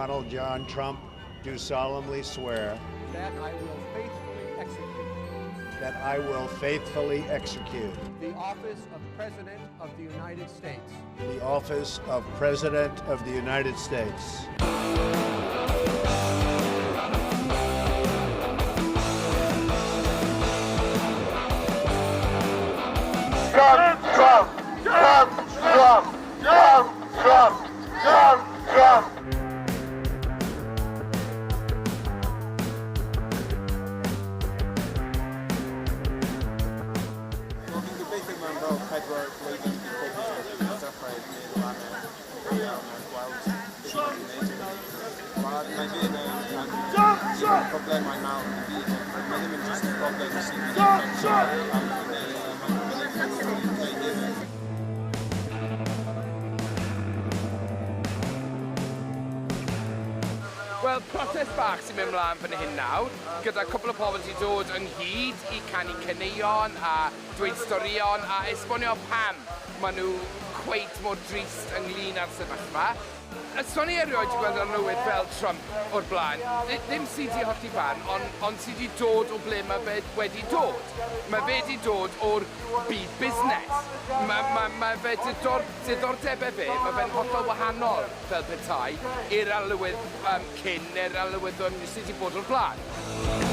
Donald John Trump, do solemnly swear that I will faithfully execute that I will faithfully execute the office of President of the United States the office of President of the United States. Trump, Trump, Trump, Trump, Trump, Trump, Trump, Trump. Wel, fi'n gobeithio mewn fel 4 blwyddyn bydd pobl yn dechrau meddwl am e go iawn a gweld beth mae'n gwneud i'r wlad. Mae fe'n problemau mawr yn y byd. Mae ddim yn jyst yn broblem sydd yn effeithio am neu mae'n effeithio UK hefyd. Wel, protest bach sy'n mynd mlaen fan hyn nawr, gyda cwpl o pobl sy'n dod ynghyd i canu caneuon a dweud storïon a esbonio pam maen nhw cweit mor drist ynglyn â'r sefyllfa. Swn i erioed 'di gweld arlywydd fel Trump o'r blaen. Ddim sydd 'di hollti barn, ond sydd 'di dod o ble mae fe wedi dod. Mae fe 'di dod o'r byd busnes. Mae fe diddordebau fe, mae fe'n hollol wahanol fel petai i'r arlywydd cyn neu'r arlywyddon sydd 'di bod o'r blaen.